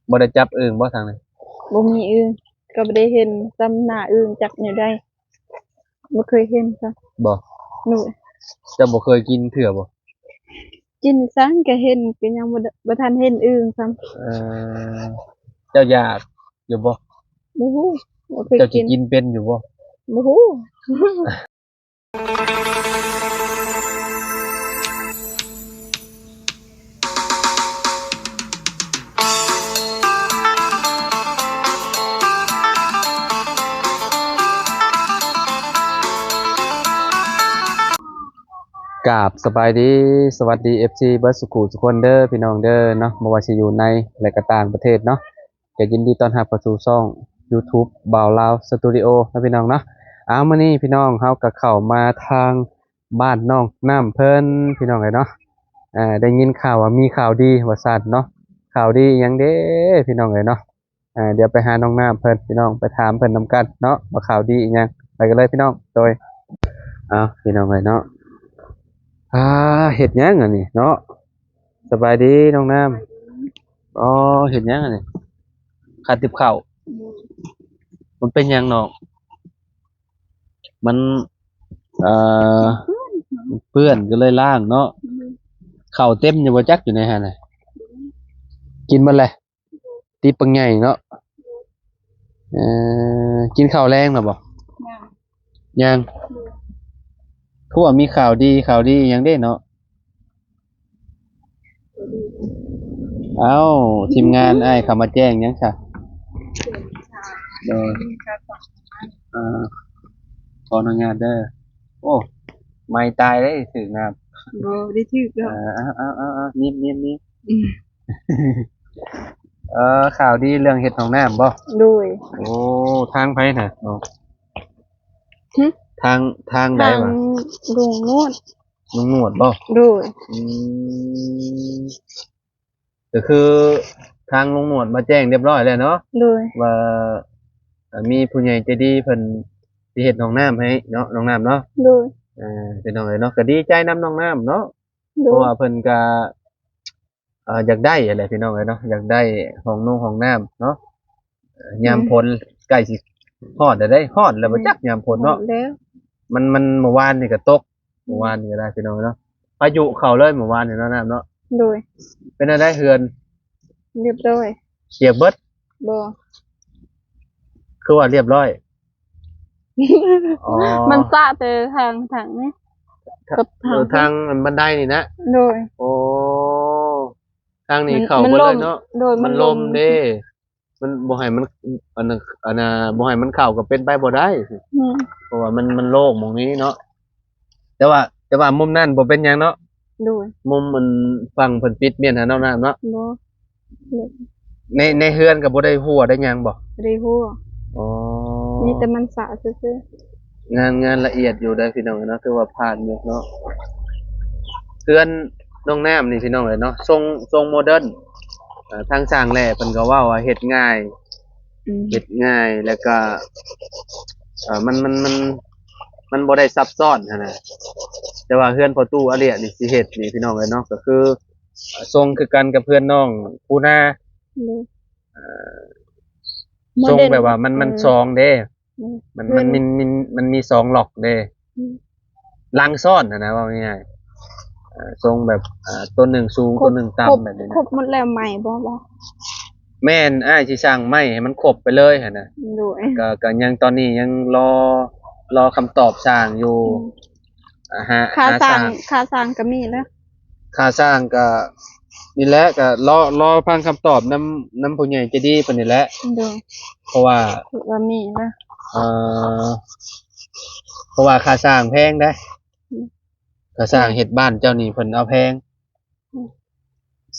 ບໍ່ໄດ້ຈັບອຶ່ງບໍ່ທາງນັ້ນ? ບໍ່ມີອຶ່ງ ກໍບໍ່ໄດ້ເຫັນຊ້ຳໜ້າອຶ່ງຈັກແນວໃດ ບໍ່ເຄີຍເຫັນຊ້ຳ. ບໍ່? ໂດຍ. ເຈົ້າບໍ່ເຄີຍກິນເທື່ອບໍ່? ກິນຊັ້ນກໍເຫັນ ກໍຍັງບໍ່ ບໍ່ທັນເຫັນອຶ່ງຊ້ຳ. ເອີ ເຈົ້າຢາກຢູ່ບໍ່? ບໍ່ຮູ້ ບໍ່ເຄີຍກິນ. ເຈົ້າຊິກິນເປັນຢູ່ບໍ່? ບໍ່ຮູ້. ກາບສະບາຍດີ ສະຫວັດດີ ເອັຟຊີ ເບິດສູ່ຄູ່ສູ່ຄົນເດີ ພີ່ນ້ອງເດີເນາະ ບໍ່ວ່າຊິຢູ່ໃນ ແລະ ກໍຕ່າງປະເທດເນາະ. ກໍຍິນດີຕ້ອນຮັບເຂົ້າສູ່ຊ່ອງ YouTube ບ່າວລາວສະຕູດິໂອເນາະ ພີ່ນ້ອງເນາະ. ອ້າວ ມື້ນີ້ພີ່ນ້ອງເຮົາກໍເຂົ້າມາທາງບ້ານນ້ອງນ້ຳເພິ່ນ ພີ່ນ້ອງເອີຍເນາະ. ເອີ ໄດ້ຍິນຂ່າວວ່າມີຂ່າວດີວ່າຊັ້ນເນາະ. ຂ່າວດີອີ່ຫຍັງເດ້ພີ່ນ້ອງເອີຍເນາະ? ເອີ ດຽວໄປຫານ້ອງນ້ຳເພິ່ນ ພີ່ນ້ອງ ໄປຖາມເພິ່ນນຳກັນເນາະ ວ່າຂ່າວດີອີ່ຫຍັງ. ໄປກັນເລີຍພີ່ນ້ອງ. ໂດຍ. ເອົາ ພີ່ນ້ອງເອີຍເນາະ. ອ່າ ເຮັດຫຍັງອັນນີ້ເນາະ? ສະບາຍດີນ້ອງນ້ຳ. ອໍ ເຮັດຫຍັງອັນນີ້? ຄາຕິບເຂົ້າ. ມັນເປັນຫຍັງນ້ອງ? ມັນ ເອີ ເປື້ອນ ກໍເລີຍລ້າງເນາະ. ເຂົ້າເຕັມຢູ່ບໍ່ຈັກ ຢູ່ໃນຫັ້ນນະ? ກິນໝົດແລ້ວ? ຕິບບັກໃຫຍ່ເນາະ. ເອີ ກິນເຂົ້າແລງແລ້ວບໍ່? ຍັງ. ຍັງ? ຄືວ່າມີຂ່າວດີ ຂ່າວດີຫຍັງເດ້ເນາະ? ເອົ້າ ທີມງານອ້າຍເຂົ້າມາແຈ້ງຫຍັງຊະ? ໂດຍ ອ່າ ຂໍອະນຸຍາດເດີ. ໂອ້ ໄມຕາຍເດ້ ຖືກນ້ຳ. ບໍ່ໄດ້ຖືກດອກ. ເອີ ເອົາໆໆໆ ນິບໆໆ. ເອີ ຂ່າວດີເລື່ອງເຮັດຫ້ອງນ້ຳບໍ່? ໂດຍ. ໂອ້ ທາງໃຜນະ? ຫຶ? ທາງ ທາງໃດວະ? ທາງລຸງໜວດ. ລຸງໜວດບໍ່? ໂດຍ. ອືມ ກໍຄືທາງລຸງໜວດມາແຈ້ງຮຽບຮ້ອຍແລ້ວເນາະ? ໂດຍ. ວ່າ ເອີ ມີຜູ້ໃຫຍ່ໃຈດີເພິ່ນຊິເຮັດຫ້ອງນ້ຳໃຫ້ເນາະ ນ້ອງນ້ຳເນາະ? ໂດຍ. ເອີ ພີ່ນ້ອງເອີຍເນາະ ກໍດີໃຈນຳນ້ອງນ້ຳເນາະ. ໂດຍ. ເພາະວ່າເພິ່ນກໍ ເອີ ຢາກໄດ້ຫັ້ນແຫຼະພີ່ນ້ອງເອີຍເນາະ ຢາກໄດ້ຫ້ອງນົງຫ້ອງນ້ຳເນາະ. ເອີ ຍາມ ອືມ ຝົນໃກ້ຊິຮອດແລ້ວເດ້ ຮອດແລ້ວບໍ່ຈັກ ອືມ ຍາມຝົນເນາະ. ຮອດແລ້ວ. ມັນ ມັນ ມື້ວານນີ້ກໍຕົກ ອືມ ມື້ວານນີ້ກໍໄດ້ພີ່ນ້ອງເນາະ ພາຍຸເຂົ້າເລີຍມື້ວານນີ້ເນາະ ນ້ຳເນາະ. ໂດຍ. ເປັນແນວໃດເຮືອນ? ຮຽບຮ້ອຍ. ຮຽບເບິດ? ບໍ່. ຄືວ່າຮຽບຮ້ອຍ? ອໍ ມັນສະແຕ່ທາງ ທາງນີ້ ທາງ ກັບທາງ ເອີ ທາງອັນບັນໄດນີ້ນະ? ໂດຍ. ໂອ້ ທາງນີ້ ມັນ ເຂົ້າ ມັນ ບໍ່ເລີຍເນາະ? ໂດຍ. ມັນລົມ ມັນລົມເດ້ ມັນບໍ່ໃຫ້ມັນ ອັນນັ້ນ ອັນນ່າ ບໍ່ໃຫ້ມັນເຂົ້າກໍເປັນໄປບໍ່ໄດ້. ອືມ ເພາະວ່າມັນ ມັນໂລ່ງໝ່ອງນີ້ເນາະ. ແຕ່ວ່າ ແຕ່ວ່າມຸມນັ້ນບໍ່ເປັນຫຍັງເນາະ? ໂດຍ. ມຸມອັນຝັ່ງເພິ່ນປິດມ້ຽນຫັ້ນເນາະ ນ້ຳເນາະ? ບໍ່. ໃນ ໃນເຮືອນກໍບໍ່ໄດ້ຮົ່ວໄດ້ຫຍັງບໍ່? ບໍ່ໄດ້ຮົ່ວ. ອໍ ມີແຕ່ມັນສະຊື່ໆ. ງານ ງານລະອຽດຢູ່ເດີພີ່ນ້ອງເອີຍເນາະ ຖືວ່າຜ່ານຢູ່ເນາະ. ເຮືອນນ້ອງນ້ຳນີ້ພີ່ນ້ອງເອີຍເນາະ ຊົງ ຊົງໂມເດີນ. ເອີ ທາງຊ່າງແຫຼ້ເພິ່ນກໍເວົ້າວ່າເຮັດງ່າຍ. ອືມ ເຮັດງ່າຍ ແລ້ວກໍ ເອີ ມັນ ມັນ ມັນ ມັນບໍ່ໄດ້ຊັບຊ້ອນຫັ້ນນະ. ແຕ່ວ່າເຮືອນພໍ່ຕູ້ອາເລຍນີ້ຊິເຮັດນີ້ພີ່ນ້ອງເອີຍເນາະ ກໍຄືຊົງຄືກັນກັບເຮືອນນ້ອງປູນາ. ໂດຍ. ເອີ ຊົງແບບວ່າມັນ ມັນ ເອີ ຊອງເດ້. ອືມ ມັນ ມັນ ມັນມີ ມີ ມັນມີສອງລັອກເດ້. ອືມ ຫຼັງຊ້ອນຫັ້ນນະ ເວົ້າງ່າຍໆ. ເອີ ຊົງແບບ ເອີ ຕົວໜຶ່ງສູງ ຄົບ ຕົວໜຶ່ງຕ່ຳ ຄົບ ແບບນີ້ນະ. ຄົບໝົດແລ້ວໃໝ່ບໍ່? ບໍ່. ແມ່ນ ອ້າຍຊິສ້າງໃໝ່ໃຫ້ມັນຄົບໄປເລີຍຫັ້ນນະ. ໂດຍ. ກໍ ກໍຍັງ ຕອນນີ້ຍັງລໍ ລໍຄຳຕອບຊ່າງຢູ່. ອືມ ອ່າ ຫາ ຄ່າ ຫາ ສ້າງ ສ້າງ ຄ່າສ້າງກໍມີແລ້ວ. ຄ່າສ້າງກໍນີ້ແຫຼະ ກໍລໍ ລໍຟັງຄຳຕອບນຳ ນຳຜູ້ໃຫຍ່ໃຈດີເພິ່ນນີ້ແຫຼະ. ໂດຍ. ເພາະວ່າ ຄືວ່າມີນະ. ເອີ ເພາະວ່າຄ່າສ້າງແພງເດ້. ອືມ ຄ່າສ້າງເຮັດບ້ານເຈົ້ານີ້ເພິ່ນເອົາແພງ. ອືມ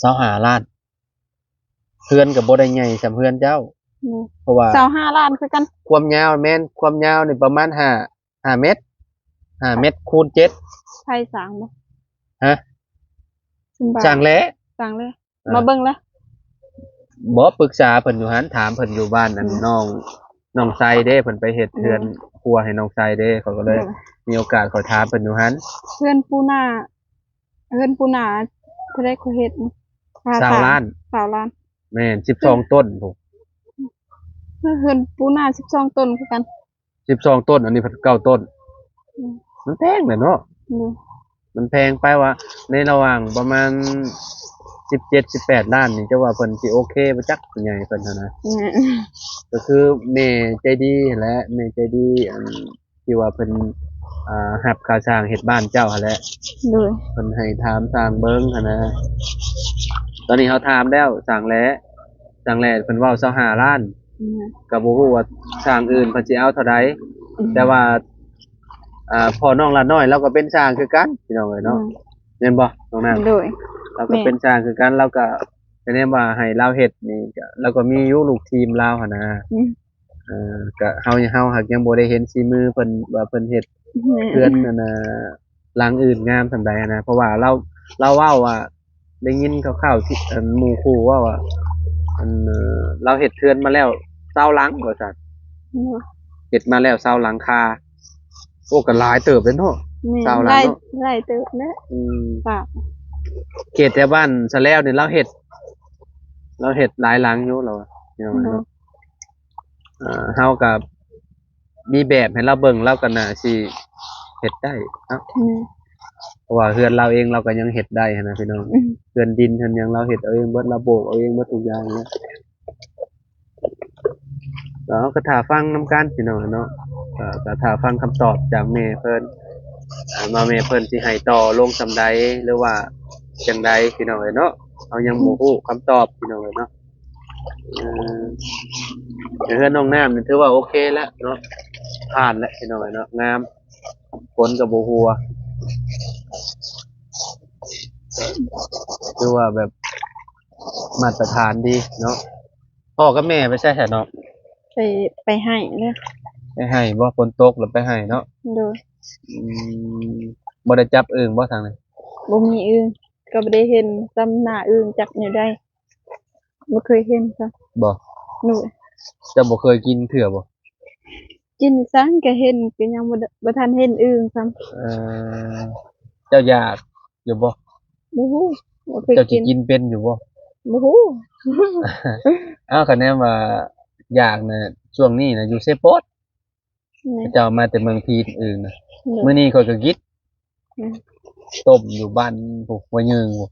ຊາວຫ້າລ້ານ. ເຮືອນກໍບໍ່ໄດ້ໃຫຍ່ສ່ຳເຮືອນເຈົ້າ. ອືມ ເພາະວ່າ ຊາວຫ້າລ້ານຄືກັນ. ຄວາມຍາວແມ່ນ ຄວາມຍາວນີ້ປະມານຫ້າ ຫ້າເມັດ ຫ້າເມັດຄູນເຈັດ. ໃຜສ້າງບໍ່? ຮະ? ສ້າງແຫຼະ ສ້າງແຫຼະ. ເອີ ມາເບິ່ງແລ້ວ. ບໍ່ ປຶກສາເພິ່ນຢູ່ຫັ້ນ ຖາມເພິ່ນຢູ່ບ້ານນັ້ນ. ອືມ ນ້ອງ ນ້ອງໄຊເດ້ ເພິ່ນໄປເຮັດເຮືອນ ອືມ ຄົວໃຫ້ນ້ອງໄຊເດ້ ເຂົາກໍເລີຍ ອືມ ມີໂອກາດເຂົາຖາມເພິ່ນຢູ່ຫັ້ນ. ເຮືອນປູນາ ເຮືອນປູນາເທົ່າໃດກໍເຮັດ? ຊາວລ້ານ. ຊາວລ້ານ. ແມ່ນ ສິບສອງຕົ້ນພຸ້ນ. ເຮືອນປູນາສິບສອງຕົ້ນຄືກັນ. ສິບສອງຕົ້ນ ອັນນີ້ພັດເກົ້າຕົ້ນ. ອືມ ມັນແພງແຫຼະເນາະ. ໂດຍ ມັນແພງໄປວ່າ ໃນລະຫວ່າງປະມານສິບເຈັດ ສິບແປດລ້ານນີ້ ເຈົ້າວ່າເພິ່ນຊິໂອເຄບໍ່ຈັກ ຜູ້ໃຫຍ່ເພິ່ນຫັ້ນນະ. ແມ່ນ ກໍຄືແມ່ໃຈດີຫັ້ນແຫຼະ ແມ່ໃຈດີ ອັນ ທີ່ວ່າເພິ່ນ ອ່າ ຮັບຄ່າສ້າງເຮັດບ້ານເຈົ້າຫັ້ນແຫຼະ. ໂດຍ ເພິ່ນໃຫ້ຖາມຊ່າງເບິ່ງຫັ້ນນະ. ຕອນນີ້ເຮົາຖາມແລ້ວ ຊ່າງແຫຼະ ຊ່າງແຫຼະເພິ່ນເວົ້າຊາວຫ້າລ້ານ. ອືມ ກໍບໍ່ຮູ້ວ່າຊ່າງອື່ນເພິ່ນຊິເອົາເທົ່າໃດ. ອືມ ແຕ່ວ່າ ອ່າ ພໍ່ນ້ອງຫຼ້ານ້ອຍລາວກໍເປັນຊ່າງຄືກັນ ພີ່ນ້ອງເອີຍເນາະ. ອືມ ແມ່ນບໍ່ນ້ອງນ້ຳ? ໂດຍ ລາວກໍ ແມ່ນ ເປັນຊ່າງຄືກັນ ລາວກໍ ຄະແນນວ່າໃຫ້ລາວເຮັດນີ້ ກໍ ລາວກໍມີຢູ່ລູກທີມລາວຫັ້ນນະ. ອືມ ເອີ ກະເຮົາ ເຮົາຫາກຍັງບໍ່ໄດ້ເຫັນສີມືເພິ່ນວ່າເພິ່ນເຮັດ ແມ່ນ ເຮືອນ ອັນນ່າ ຫຼັງອື່ນງາມສ່ຳໃດຫັ້ນນະ. ເພາະວ່າລາວ ລາວເວົ້າວ່າ ໄດ້ຍິນຄ່າວໆ ທີ່ ອັນ ໝູ່ຄູ່ເວົ້າວ່າ ອັນ ເອີ ລາວເຮັດເຮືອນມາແລ້ວຊາວຫຼັງວ່າຊັ້ນ. ເນາະ ເຮັດມາແລ້ວຊາວຫຼັງຄາ. ໂອ້ ກໍຫຼາຍເຕີບເດ້ເນາະ. ແມ່ນ ຊາວຫຼັງເນາະ ຫຼາຍເຕີບແລ້ວ. ອືມ ເຂດແຖວບ້ານສະແລວນີ້ລາວເຮັດ ລາວເຮັດຫຼາຍຫຼັງຢູ່ລາວວ່າ ເນາະ ເນາະ. ເອີ ເຮົາກໍມີແບບໃຫ້ລາວເບິ່ງ ລາວກໍໜ້າຊິເຮັດໄດ້ເນາະ. ອືມ ເພາະວ່າເຮືອນລາວເອງລາວກໍຍັງເຮັດໄດ້ຫັ້ນນະ ພີ່ນ້ອງ. ອືມ ເຮືອນດິນເຮືອນຫຍັງລາວເຮັດເອົາເອງເບິດ ລາວໂບກເອົາເອງເບິດທຸກຢ່າງເລີຍ. ເຮົາກໍຖ້າຟັງນຳກັນ ພີ່ນ້ອງເນາະ. ກໍ ກໍຖ້າຟັງຄຳຕອບຈາກແມ່ເພິ່ນ ອ່າ ວ່າແມ່ເພິ່ນຊິໃຫ້ຕໍ່ລົງສ່ຳໃດ ຫຼືວ່າຈັ່ງໃດ ພີ່ນ້ອງເອີຍເນາະ. ເຮົາຍັງບໍ່ຮູ້ຄຳຕອບ ພີ່ນ້ອງເອີຍເນາະ. ເອີ ແຕ່ເຮືອນນ້ອງນ້ຳນີ້ຖືວ່າໂອເຄແລ້ວເນາະ ຜ່ານແລ້ວ ພີ່ນ້ອງເອີຍເນາະ. ງາມ ຝົນກໍບໍ່ຫົວ ຖືວ່າແບບມາດຕະຖານດີເນາະ. ພໍ່ກັບແມ່ໄປໃສຊະນ້ອງ? ໄປ ໄປໄຮ່ເດີ. ໄປໄຮ່ບໍ່? ຝົນຕົກແລ້ວໄປໄຮ່ເນາະ. ໂດຍ. ອືມ ບໍ່ໄດ້ຈັບອຶ່ງບໍ່ທາງນີ້? ບໍ່ມີອຶ່ງ ກໍບໍ່ໄດ້ເຫັນຊ້ຳໜ້າອຶ່ງຈັກແນວໃດ. ບໍ່ເຄີຍເຫັນຊະ. ບໍ່? ໂດຍ. ເຈົ້າບໍ່ເຄີຍກິນເທື່ອບໍ່? ກິນສັງກະເຫັນ ກະຍັງບໍ່ ບໍ່ທັນເຫັນອຶ່ງຊ້ຳ. ເອີ ເຈົ້າຢາກຢູ່ບໍ່? ບໍ່ຮູ້ ບໍ່ເຄີຍກິນ. ເຈົ້າຊິກິນເປັນຢູ່ບໍ່? ບໍ່ຮູ້. ອ້າວ ຄະແນນວ່າຢາກນະ ຊ່ວງນີ້ນະຢູ່ເຊໂປດ. ແມ່ນ. ເຂົາເຈົ້າມາແຕ່ເມືອງພີນອຶ່ງນະ. ໂດຍ. ມື້ນີ້ຂ້ອຍກໍກິນ. ແມ່ນ. ຕົ້ມຢູ່ບ້ານພຸ້ນ ຫົວຍືງພຸ້ນ.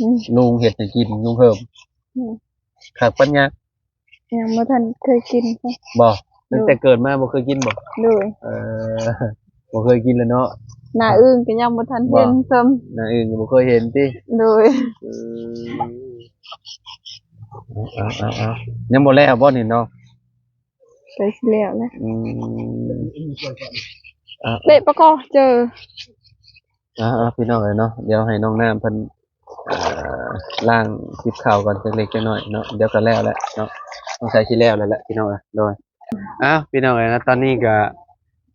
ອືມ. ລຸງເຮັດໃຫ້ກິນ ລຸງເພີ່ມ. ແມ່ນ. ຄັກປັນຍາ. ຍັງບໍ່ທັນເຄີຍກິນ. ບໍ່? ຕັ້ງແຕ່ເກີດມາບໍ່ເຄີຍກິນບໍ່? ໂດຍ. ເອີ ບໍ່ເຄີຍກິນແລ້ວເນາະ. ໜ້າອຶ່ງກໍຍັງບໍ່ທັນເຫັນຊ້ຳ. ໜ້າອຶ່ງກໍບໍ່ເຄີຍເຫັນຕິ? ໂດຍ. ອືມ ເອົາໆໆ ຍັງບໍ່ແລ້ວບໍ່ນີ້ເນາະ? ໃກ້ຊິແລ້ວແລ້ວ. ອືມ ເລະປະກໍເຈີ. ອ່າ ພີ່ນ້ອງເອີຍເນາະ ດຽວໃຫ້ນ້ອງນ້ຳເພິ່ນ ອ່າ ລ້າງຕິບເຂົ້າກ່ອນຈັກເລັກຈັກນ້ອຍເນາະ ດຽວກໍແລ້ວແຫຼະເນາະ ສົງໄສຊິແລ້ວແລ້ວແຫຼະພີ່ນ້ອງເອີຍ. ໂດຍ. ອ້າວ ພີ່ນ້ອງເອີຍເນາະ ຕອນນີ້ກໍ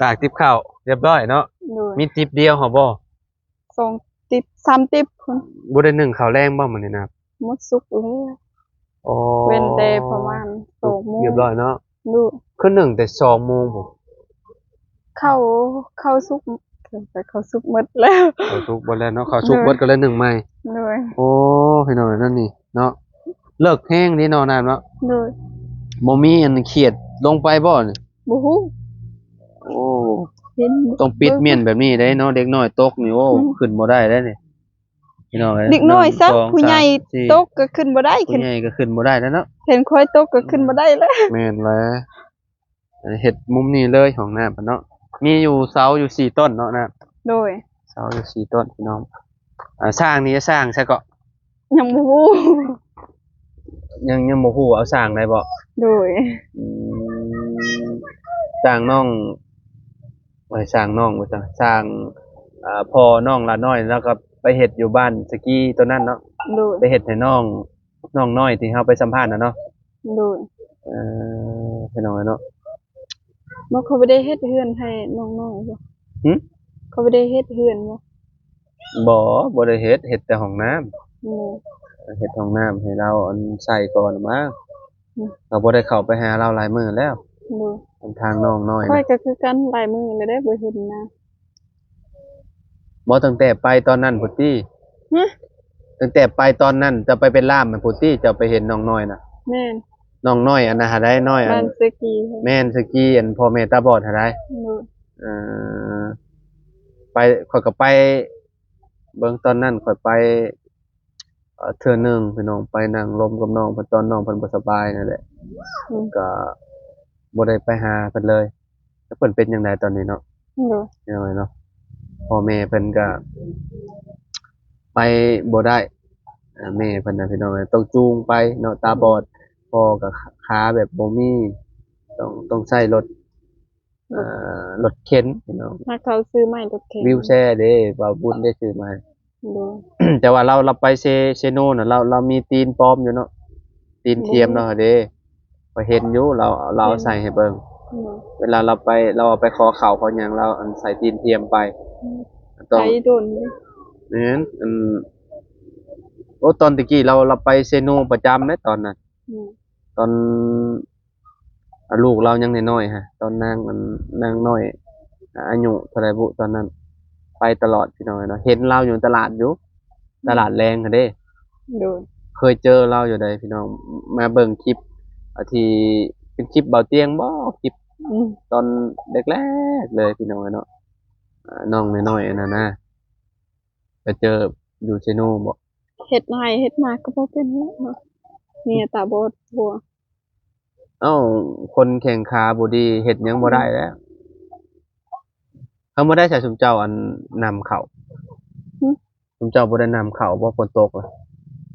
ຕາກຕິບເຂົ້າຮຽບຮ້ອຍເນາະ. ໂດຍ. ມີຕິບດຽວເຮົາບໍ່? ສອງຕິບ ສາມຕິບພຸ້ນ. ບໍ່ໄດ້ໜຶ້ງເຂົ້າແລງບໍ່ມື້ນີ້ນະ? ໝົດສຸກແລ້ວ. ໂອ້ ເວັ້ນແຕ່ປະມານສອງໂມງ ຮຽບຮ້ອຍເນາະ. ໂດຍ. ຄືໜຶ້ງແຕ່ສອງໂມງພຸ້ນ. ເຂົ້າ ເຂົ້າສຸກ ເຂົ້າສຸກໝົດແລ້ວ. ເຂົ້າສຸກໝົດແລ້ວເນາະ ເຂົ້າສຸກໝົດກໍເລີຍໜຶ້ງໃໝ່. ໂດຍ. ໂອ້ ພີ່ນ້ອງເອີຍ ນັ້ນນີ້ເນາະ ເລິກແຮງເດ້ເນາະນ້ຳເນາະ. ໂດຍ. ບໍ່ມີອັນຂຽດລົງໄປບໍ່ນີ້? ບໍ່ຮູ້. ໂອ້ ເຫັນ ຕ້ອງປິດມ້ຽນແບບນີ້ເດ້ເນາະ ເດັກນ້ອຍຕົກນີ້ ໂອ້ ອືມ ຂຶ້ນບໍ່ໄດ້ເດ້ນີ້. ພີ່ນ້ອງເອີຍ ເດັກນ້ອຍຊະ ຜູ້ໃຫຍ່ຕົກກໍຂຶ້ນບໍ່ໄດ້ ຜູ້ໃຫຍ່ກໍຂຶ້ນບໍ່ໄດ້ແລ້ວເນາະ ເຫັນຂ້ອຍຕົກກໍຂຶ້ນບໍ່ໄດ້ແລ້ວ. ແມ່ນແຫຼະ ເຮັດມຸມນີ້ເລີຍ ຫ້ອງນ້ຳເນາະ ມີຢູ່ເສົາຢູ່ສີ່ຕົ້ນເນາະນ້ຳ. ໂດຍ. ເສົາຢູ່ສີ່ຕົ້ນພີ່ນ້ອງ. ອ່າ ສ້າງນີ້ຈະສ້າງໃສເກາະ? ຍັງບໍ່ຮູ້. ຍັງ ຍັງບໍ່ຮູ້ເອົາສ້າງໃດບໍ່? ໂດຍ. ອືມ ສ້າງນ້ອງ ໂອ້ຍ ສ້າງນ້ອງວ່າຊັ້ນ ສ້າງ ອ່າ ພໍ່ນ້ອງຫຼ້ານ້ອຍ ແລ້ວກໍໄປເຮັດຢູ່ບ້ານສະກີໂຕນັ້ນເນາະ. ໂດຍ. ໄປເຮັດໃຫ້ນ້ອງ ນ້ອງນ້ອຍທີ່ເຮົາໄປສຳພາດນະເນາະ. ໂດຍ. ເອີ ພີ່ນ້ອງເອີຍເນາະ ບໍ່ ເຂົາບໍ່ໄດ້ເຮັດເຮືອນໃຫ້ນ້ອງນ້ອຍບໍ່? ຫຶ? ເຂົາບໍ່ໄດ້ເຮັດເຮືອນບໍ່? ບໍ່ ບໍ່ໄດ້ເຮັດ ເຮັດແຕ່ຫ້ອງນ້ຳ. ໂດຍ. ເຮັດຫ້ອງນ້ຳໃຫ້ລາວ ອັນ ໃຊ້ກ່ອນມາ. ອືມ ເຮົາບໍ່ໄດ້ເຂົ້າໄປຫາລາວຫຼາຍມື້ແລ້ວ. ໂດຍ. ອັນທາງນ້ອງນ້ອຍ ຂ້ອຍກໍຄືກັນ ຫຼາຍມື້ແລ້ວເດ້ບໍ່ເຫັນນະ. ບໍ່ ຕັ້ງແຕ່ໄປຕອນນັ້ນພຸ້ນຕິ? ຫຶ? ຕັ້ງແຕ່ໄປຕອນນັ້ນ ເຈົ້າໄປເປັນລ່າມຫັ້ນພຸ້ນຕິ ເຈົ້າໄປເຫັນນ້ອງນ້ອຍນະ? ແມ່ນ. ນ້ອງນ້ອຍອັນນັ້ນຫາໃດ ນ້ອຍອັນ ບ້ານເຊກີ. ແມ່ນ ເຊກີ ອັນພໍ່ແມ່ຕາບອດຫາໃດ. ໂດຍ. ເອີ ໄປ ຂ້ອຍກໍໄປເບິ່ງ ຕອນນັ້ນຂ້ອຍໄປ ເອີ ເທື່ອໜຶ່ງ ພີ່ນ້ອງ ໄປນັ່ງລົມກັບນ້ອງເພິ່ນ ຕອນນ້ອງເພິ່ນບໍ່ສະບາຍນັ້ນແຫຼະ. ອືມ. ກໍບໍ່ໄດ້ໄປຫາເພິ່ນເລີຍ. ແລ້ວເພິ່ນເປັນຈັ່ງໃດຕອນນີ້ເນາະ? ໂດຍ. ພີ່ນ້ອງເອີຍເນາະ ພໍ່ແມ່ເພິ່ນກໍໄປບໍ່ໄດ້. ເອີ ແມ່ເພິ່ນນະ ພີ່ນ້ອງເອີຍ ຕ້ອງຈູງໄປເນາະ ຕາບອດ. ອືມ. ພໍ່ກໍຂາ ຂາແບບບໍ່ມີ ຕ້ອງ ຕ້ອງໃຊ້ລົດ ລົດ ເອີ ລົດເຂັນ ພີ່ນ້ອງ. ຫາກເຂົາຊື້ໃໝ່ລົດເຂັນ ວີວແຊເດ້ ບ່າວບຸນໄດ້ຊື້ມາໃຫ້. ໂດຍ. ແຕ່ວ່າລາວ ລາວໄປເຊ ເຊໂນນະ ລາວ ລາວມີຕີນປອມຢູ່ເນາະ ຕີນທຽມ ບໍ່ມີ ລາວເດ້ ຂ້ອຍເຫັນຢູ່ ລາວ ລາວເອົາໃສ່ໃຫ້ເບິ່ງ. ໂດຍ. ເວລາລາວໄປ ລາວເອົາໄປຂໍເຂົ້າຂໍຫຍັງ ລາວອັນໃສ່ຕີນທຽມໄປ. ອືມ. ຕ້ອງ ໄປດົນເດ້. ແມ່ນ ອັນ ໂອ້ ຕອນແຕ່ກີ້ລາວ ລາວໄປເຊໂນປະຈຳເດ້ຕອນນັ້ນ. ອືມ. ຕອນ ອາ ລູກລາວຍັງນ້ອຍໆ ຮະ ຕອນນາງ ອັນ ນາງນ້ອຍ ອາ ອາຍຸເທົ່າໃດບຸ ຕອນນັ້ນ ໄປຕະຫຼອດ ພີ່ນ້ອງເອີຍເນາະ. ເຫັນລາວຢູ່ຕະຫຼາດຢູ່ ອືມ ຕະຫຼາດແລງຫັ້ນເດ້. ໂດຍ. ເຄີຍເຈີລາວຢູ່ໃດ໋ ພີ່ນ້ອງ ມາເບິ່ງຄລິບ ອາ ທີ່ເປັນຄລິບເບົາຕຽງບໍ ຄລິບ ອືມ ຕອນແລກໆ ເລີຍ ພີ່ນ້ອງເອີຍເນາະ. ອາ ນ້ອງນ້ອຍໆ ອັນນັ້ນນະ ໄປເຈີຢູ່ເຊໂນບໍ? ເຮັດໄຮ່ເຮັດນາກໍບໍ່ເປັນແລ້ວເນາະ ເມຍຕາບອດຫົວ. ເອົ້າ ຄົນແຂ້ງຂາບໍ່ດີ ເຮັດຫຍັງບໍ່ໄດ້ແລ້ວ. ເຮົາບໍ່ໄດ້ໃສ່ຊຸມເຈົ້າ ອັນ ນຳເຂົ້າ. ຫຶ? ຊຸມເຈົ້າບໍ່ໄດ້ນຳເຂົ້າບໍ່ ຝົນຕົກລະ?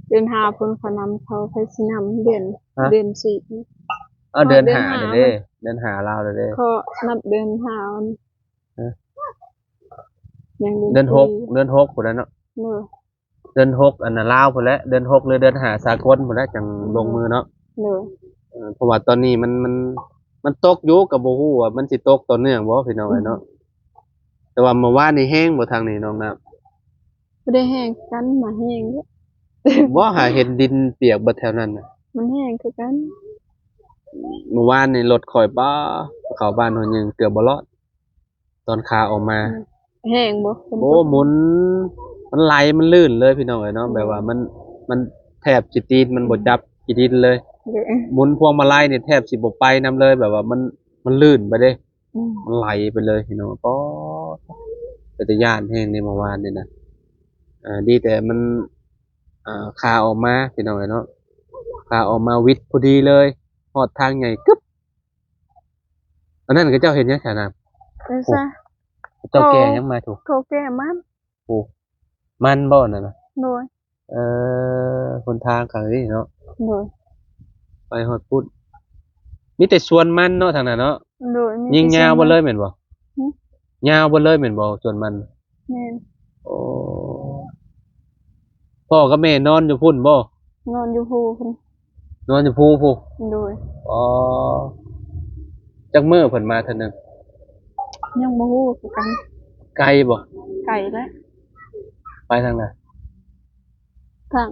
ເດືອນຫ້າເພິ່ນເຂົານຳເຂົ້າ ໃຜຊິນຳ ເດືອນ ຮະ? ເດືອນສີ່. ເອົ້າ ເດືອນຫ້າ ເດືອນຫ້າ ເດ້ ເດືອນຫ້າລາວເດ້ ເຂົານັບເດືອນຫ້າ ຮະ? ຍັງເດືອນ ເດືອນຫົກ ສີ່ ເດືອນຫົກພຸ້ນແຫຼະເນາະ. ໂດຍ. ເດືອນຫົກ ອັນນ່າ ລາວພຸ້ນແຫຼະ ເດືອນຫົກ ຫຼື ເດືອນຫ້າ ສາກົນພຸ້ນແຫຼະ ຈັ່ງລົງມືເນາະ. ໂດຍ. ເອີ ເພາະວ່າຕອນນີ້ມັນ ມັນ ມັນຕົກຢູ່ ກໍບໍ່ຮູ້ວ່າມັນຊິຕົກຕໍ່ເນື່ອງບໍ່ ພີ່ນ້ອງເອີຍເນາະ. ອືມ. ແຕ່ວ່າເມື່ອວານນີ້ແຮງບໍ່ ທາງນີ້ນ້ອງນ້ຳ? ບໍ່ໄດ້ແຮງຄືກັນ ມາແຮງເດ້. ບໍ່ ຫາເຫັນດິນປຽກເບິດແຖວນັ້ນນະ. ມັນແຮງຄືກັນ. ເມື່ອວານນີ້ລົດຂ້ອຍ ປ້າ ເຂົ້າບ້ານຫົວຍຍິງ ເກືອບບໍ່ລອດ. ຕອນຂາອອກມາ ອືມ ແຮງບໍ່? ໂອ້ ຝົນຕົກ ໝຸນ ມັນໄຫຼ ມັນລື່ນເລີຍ ພີ່ນ້ອງເອີຍເນາະ. ອືມ. ແບບວ່າມັນ ມັນແທບຂີ້ຕີນມັນບໍ່ ອືມ ຈັບຂີ້ດິນເລີຍ. ໂດຍ. ໝຸນພວງມາໄລນີ້ແທບຊິບໍ່ໄປນຳເລີຍ ແບບວ່າມັນ ມັນລື່ນໄປເດ້. ອືມ. ມັນໄຫຼໄປເລີຍ ພີ່ນ້ອງ. ປ້າ ເປັນຕາຢ້ານແຮງໃນເມື່ອວານນີ້ນະ. ອ່າ ດີແຕ່ມັນ ອ່າ ຂາອອກມາ ພີ່ນ້ອງເອີຍເນາະ ຂາອອກມາຫວິດພໍດີເລີຍ ຮອດທາງໃຫຍ່ກຶບ. ອັນນັ້ນເຂົາເຈົ້າເຮັດຫຍັງຊະນະ? ເອີ ໂອ້ ຊະ ເຂົາເຈົ້າແກ່ຫຍັງມາທຸ? ເຂົາແກ່ມັນ. ໂອ້ ມັນບໍ່ນັ້ນນະ? ໂດຍ. ເອີ ຫົນທາງຂ້າງນີ້ເນາະ. ໂດຍ. ໄປຮອດພຸ້ນ ມີແຕ່ສວນມັນເນາະ ທາງນັ້ນເນາະ. ໂດຍ. ມີແຕ່ສວນມັນ. ຍິງຍາວເບິດເລີຍແມ່ນບໍ່? ຫຶ? ຍາວເບິດເລີຍແມ່ນບໍ່ ສວນມັນ? ແມ່ນ. ໂອ້ ພໍ່ກັບແມ່ນອນຢູ່ພຸ້ນບໍ່? ນອນຢູ່ພູພຸ້ນ. ນອນຢູ່ພູພຸ້ນ? ໂດຍ. ອໍ ຈັກມື້ເພິ່ນມາເທື່ອໜຶ່ງ? ຍັງບໍ່ຮູ້ຄືກັນ. ໄກບໍ່? ໄກແຫຼະ. ໄປທາງໃດ? ທາງ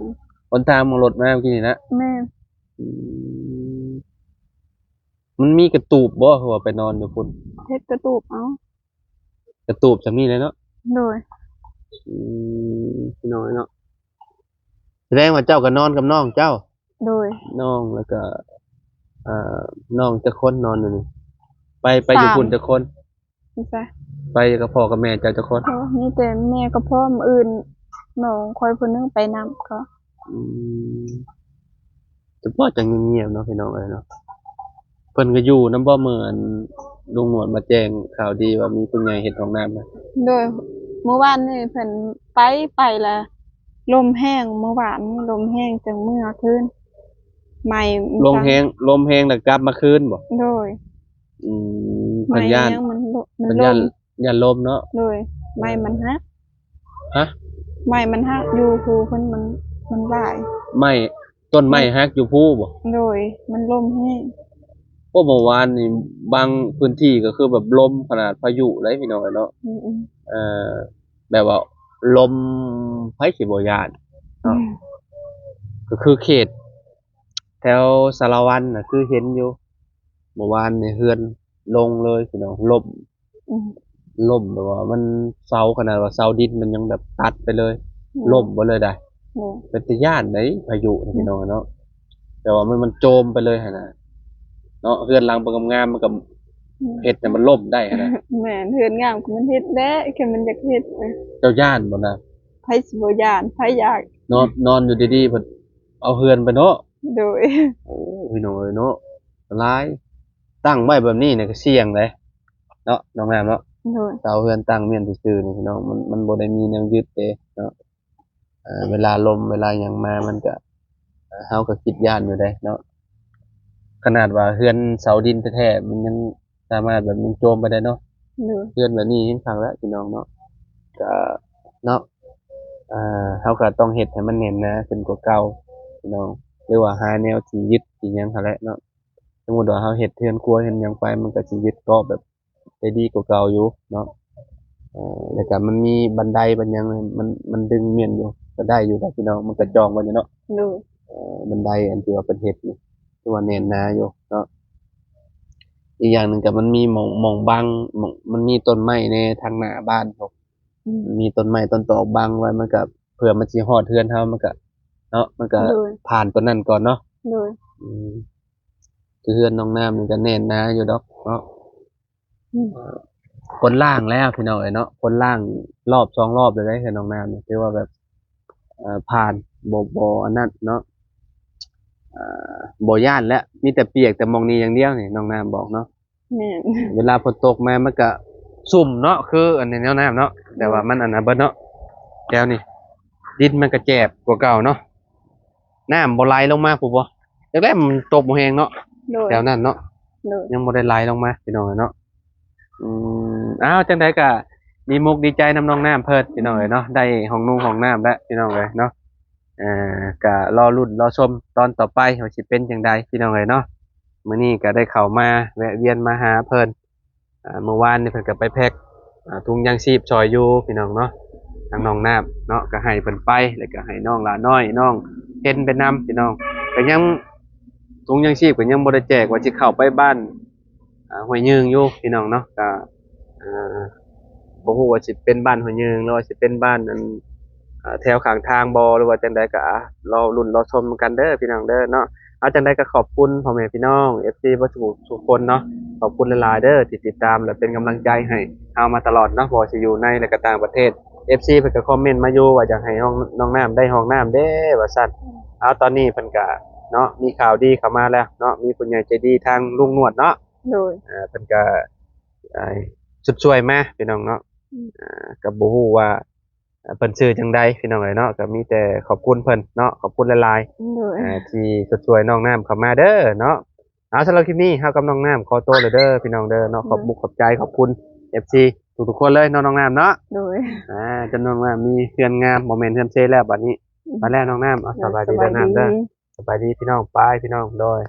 ຫົນທາງໝ່ອງລົດມາເມື່ອກີ້ນີ້ນະ? ແມ່ນ. ອືມ ມັນມີກະຕູບບໍ່ ຄືວ່າໄປນອນຢູ່ພຸ້ນ? ເຮັດກະຕູບເອົາ. ກະຕູບສ່ຳນີ້ແຫຼະເນາະ. ໂດຍ. ອືມ ພີ່ນ້ອງເນາະ ສະແດງວ່າເຈົ້າກໍນອນກັບນ້ອງເຈົ້າ. ໂດຍ. ນ້ອງ ແລ້ວກໍ ເອີ ນ້ອງຈັກຄົນນອນຢູ່ນີ້? ໄປ ໄປຢູ່ພຸ້ນຈັກຄົນ? ໄປກັບພໍ່ກັບແມ່ເຈົ້າຈັກຄົນ? ໂອ້ ມີແຕ່ແມ່ກັບພໍ່. ມື້ອື່ນນ້ອງຂ້ອຍຜູ້ໜຶ່ງໄປນຳເຂົາ. ອືມ ແຕ່ວ່າຈັ່ງງຽບໆເນາະ ພີ່ນ້ອງເອີຍເນາະ. ເພິ່ນກໍຢູ່ນຳບໍ່ ມື້ອັນລຸງໜວດມາແຈ້ງຂ່າວດີວ່າມີຜູ້ໃຫຍ່ເຮັດຫ້ອງນ້ຳນະ? ໂດຍ. ມື້ວານນີ້ເພິ່ນໄປ ໄປລະລົມແຮງ ມື້ວານນີ້ລົມແຮງ ຈຶ່ງເມືອຄືນ. ໄໝ້ ລົມແຮງ ລົມແຮງລະກັບມາຄືນບໍ່? ໂດຍ. ອືມ ເພິ່ນຢ້ານ ມັນ ມັນ ເພິ່ນຢ້ານ ຢ້ານລົມເນາະ. ໂດຍ. ໄມ້ມັນຫັກ. ຮະ? ໄມ້ມັນຫັກຢູ່ພູພຸ້ນ ມັນ ມັນຫຼາຍ. ໄມ້ ຕົ້ນໄມ້ ໄມ້ຫັກຢູ່ພູບໍ່? ໂດຍ. ມັນລົມແຮງ. ໂອ້ ເມື່ອວານນີ້ບາງພື້ນທີ່ກໍຄືແບບລົມຂະໜາດພາຍຸເລີຍ ພີ່ນ້ອງເອີຍເນາະ. ອືມໆ. ເອີ ແບບວ່າລົມ ໃຜຊິບໍ່ຢ້ານເນາະ. ອືມ. ກໍຄືເຂດແຖວສາລະວັນນະ ຄືເຫັນຢູ່ ເມື່ອວານນີ້ເຮືອນລົງເລີຍ ພີ່ນ້ອງ ລົ້ມ. ອືມ. ລົ້ມແບບວ່າມັນເສົາ ຂະໜາດວ່າເສົາດິນມັນຍັງແບບຕັດໄປເລີຍ. ອືມ. ລົ້ມເບິດເລີຍໄດ໋. ໂດຍ ເປັນຕາຢ້ານໄດ໋ພາຍຸນີ້ ອືມ ພີ່ນ້ອງເນາະ ແຕ່ວ່າມັນ ມັນໂຈມໄປເລີຍຫັ້ນນະເນາະ ເຮືອນຫຼັງບໍ່ງາມໆ ມັນກໍ ອືມ ເຮັດໃຫ້ມັນລົ້ມໄດ້ຫັ້ນນະ ແມ່ນ ເຮືອນງາມກໍມັນເຮັດແຫຼະ ແຄ່ມັນຢາກເຮັດນະ ເຈົ້າຢ້ານບໍ່ນະ? ໃຜຊິບໍ່ຢ້ານ ໃຜຢາກ ນອນ ນອນຢູ່ດີໆ ເພິ່ນເອົາເຮືອນໄປເນາະ ໂດຍ ໂອ້ ພີ່ນ້ອງເອີຍເນາະ ຫຼາຍ ຕັ້ງໄວ້ແບບນີ້ນະກໍສ່ຽງເດ້ເນາະ ນ້ອງນ້ຳເນາະ ໂດຍ ເອົາເຮືອນຕັ້ງມ້ຽນຊື່ໆ ນີ້ພີ່ນ້ອງ ມັນ ມັນບໍ່ໄດ້ມີແນວຍຶດເດ້ເນາະ ເອີ ເວລາລົມເວລາຫຍັງມາມັນກະ ເຮົາກໍຄິດຢ້ານຢູ່ເດ້ເນາະ ຂະໜາດວ່າເຮືອນເສົາດິນແທ້ໆ ມັນຍັງສາມາດແບບຍັງໂຈມໄປໄດ້ເນາະ ໂດຍ ເຮືອນແບບນີ້ແຮງຄັກແລ້ວພີ່ນ້ອງເນາະ ກະເນາະ ເຮົາກໍຕ້ອງເຮັດໃຫ້ມັນແໜ້ນໜາຂຶ້ນກວ່າເກົ່າພີ່ນ້ອງ ຫຼືວ່າຫາແນວທີ່ຍຶດທີ່ຫຍັງຫັ້ນແຫຼະເນາະ ສົມມຸດວ່າເຮົາເຮັດເຮືອນຄົວເຮັດຫຍັງໄປ ມັນກໍຊິຍຶດເກາະແບບ ໄດ້ດີກວ່າເກົ່າຢູ່ເນາະ ເອີ ແລ້ວກໍມັນມີບັນໄດບັນຫຍັງ ມັນ ມັນດຶງມ້ຽນຢູ່ ກໍໄດ້ຢູ່ດອກພີ່ນ້ອງ ມັນກະຈ່ອງໄວ້ຢູ່ເນາະ ໂດຍ ເອີ ບັນໄດອັນທີ່ວ່າເພິ່ນເຮັດນີ້ ຖືວ່າແໜ້ນໜາຢູ່ເນາະ ອີກຢ່າງໜຶ່ງກໍມັນມີໝ່ອງ ໝ່ອງບັງ ໝ່ອງ ມັນມີຕົ້ນໄມ້ແດ່ທາງໜ້າບ້ານ ອືມ ມີຕົ້ນໄມ້ຕົ້ນຕອກບັງໄວ້ ມັນກໍ ເພື່ອມັນຊິຮອດເຮືອນເຮົາ ມັນກໍເນາະ ມັນກໍ ໂດຍ ຜ່ານຕົວນັ້ນກ່ອນເນາະ ໂດຍ ອືມ ຄືເຮືອນນ້ອງນ້ຳນີ້ກໍແໜ້ນໜາຢູ່ດອກເນາະ ອືມ ຄົນລ້າງແລ້ວພີ່ນ້ອງເອີຍເນາະ ຄົນລ້າງລອບສອງລອບແລ້ວເດ້ ເຮືອນນ້ອງນ້ຳນີ້ ຖືວ່າແບບ ເອີ ຜ່ານ ບໍ່ ບໍ່ອັນນັ້ນເນາະ ເອີ ບໍ່ຢ້ານແລ້ວ ມີແຕ່ປຽກແຕ່ໝ່ອງນີ້ຢ່າງດຽວນີ້ ນ້ອງນ້ຳບອກເນາະ ແມ່ນ ເວລາຝົນຕົກມາມັນກະຊຸ່ມເນາະ ຄືອັນນີ້ ນ້ອງນ້ຳເນາະ ແຕ່ວ່າ ໂດຍ ມັນອັນນັ້ນເບິດເນາະ ແຖວນີ້ ດິນມັນກະແຈບກວ່າເກົ່າເນາະ ນ້ຳບໍ່ໄຫຼລົງມາພຸ້ນບໍ່ ຈັກແລ້ວມັນຕົກບໍ່ແຮງເນາະ ໂດຍ ແຖວນັ້ນເນາະ ໂດຍ ຍັງບໍ່ໄດ້ໄຫຼລົງມາພີ່ນ້ອງເອີຍເນາະ ອືມ ອ້າວ ຈັ່ງໃດກໍດີມຸກດີໃຈນຳນ້ອງນ້ຳເພິ່ນພີ່ນ້ອງເອີຍເນາະ ໄດ້ຫ້ອງນຸ່ງຫ້ອງນ້ຳແລ້ວພີ່ນ້ອງເອີຍເນາະ ເອີ ກໍລໍລຸ້ນລໍຊົມຕອນຕໍ່ໄປວ່າຊິເປັນຈັ່ງໃດພີ່ນ້ອງເອີຍເນາະ ມື້ນີ້ກໍໄດ້ເຂົ້າມາແວະວຽນມາຫາເພິ່ນ ອ່າ ເມື່ອວານນີ້ເພິ່ນກໍໄປແພັກ ອ່າ ຖົງຢາງຊີບຊ່ອຍຢູ່ພີ່ນ້ອງເນາະ ທາງນ້ອງນ້ຳເນາະ ກໍໃຫ້ເພິ່ນໄປ ແລ້ວກໍໃຫ້ນ້ອງຫຼ້ານ້ອຍ ນ້ອງເພັນໄປນຳພີ່ນ້ອງ ກໍຍັງ ຖົງຢາງຊີບກໍຍັງບໍ່ໄດ້ແຈກ ວ່າຊິເຂົ້າໄປບ້ານ ອ່າ ຫ້ວຍຍືງຢູ່ພີ່ນ້ອງເນາະ ກໍ ອ່າ ບໍ່ຮູ້ວ່າຊິເປັນບ້ານຫ້ວຍຍືງ ຫຼືວ່າຊິເປັນບ້ານອັນ ອ່າ ແຖວຂ້າງທາງບໍ່ ຫຼືວ່າຈັ່ງໃດກໍ ອ່າ ລໍລຸ້ນລໍຊົມນຳກັນເດີພີ່ນ້ອງເດີເນາະ ເອົາ ຈັ່ງໃດກໍຂອບຄຸນພໍ່ແມ່ພີ່ນ້ອງ ເອັຟຊີ ເບິດທຸກຄົນເນາະ ຂອບຄຸນຫຼາຍໆເດີທີ່ຕິດຕາມ ແລະ ເປັນກຳລັງໃຈໃຫ້ເຮົາມາຕະຫຼອດເນາະ ບໍ່ວ່າຊິຢູ່ໃນ ແລະ ກໍຕ່າງປະເທດ ເອັຟຊີ ເພິ່ນກໍຄອມເມັນມາຢູ່ວ່າຢາກໃຫ້ນ້ອງ ນ້ອງນ້ຳໄດ້ຫ້ອງນ້ຳເດ້ວ່າຊັ້ນ ເອົາ ຕອນນີ້ເພິ່ນກໍເນາະ ມີຂ່າວດີເຂົ້າມາແລ້ວເນາະ ມີຜູ້ໃຫຍ່ໃຈດີທາງລຸງນວດເນາະ ໂດຍ ເພິ່ນກໍ ອ່າ ຊົດຊ່ວຍມາພີ່ນ້ອງເນາະ ອືມ ອ່າ ກໍບໍ່ຮູ້ວ່າ ເພິ່ນຊື່ຈັ່ງໃດພີ່ນ້ອງເອີຍເນາະ ກໍມີແຕ່ຂອບຄຸນເພິ່ນເນາະ ຂອບຄຸນຫຼາຍໆ ໂດຍ ອ່າ ທີ່ຊົດຊ່ວຍນ້ອງນ້ຳເຂົ້າມາເດີເນາະ ເອົາ ສຳລັບຄລິບນີ້ເຮົາກັບນ້ອງນ້ຳຂໍໂຕແລ້ວເດີພີ່ນ້ອງເດີເນາະ ໂດຍ ຂອບມຸກຂອບໃຈຂອບຄຸນ ເອັຟຊີ ທຸກໆຄົນເລີຍເນາະ ນ້ອງນ້ຳເນາະ ໂດຍ ອ່າ ຈົນນ້ອງນ້ຳມີເຮືອນງາມ ບໍ່ແມ່ນເຮືອນເຊແລ້ວບັດນີ້ ອືມ ໄປແລ້ວນ້ອງນ້ຳ ເອົາ ໂດຍ ສະບາຍດີເດີນ້ຳເດີ ສະບາຍດີ ສະບາຍດີພີ່ນ້ອງ ໄປພີ່ນ້ອງ ໂດຍ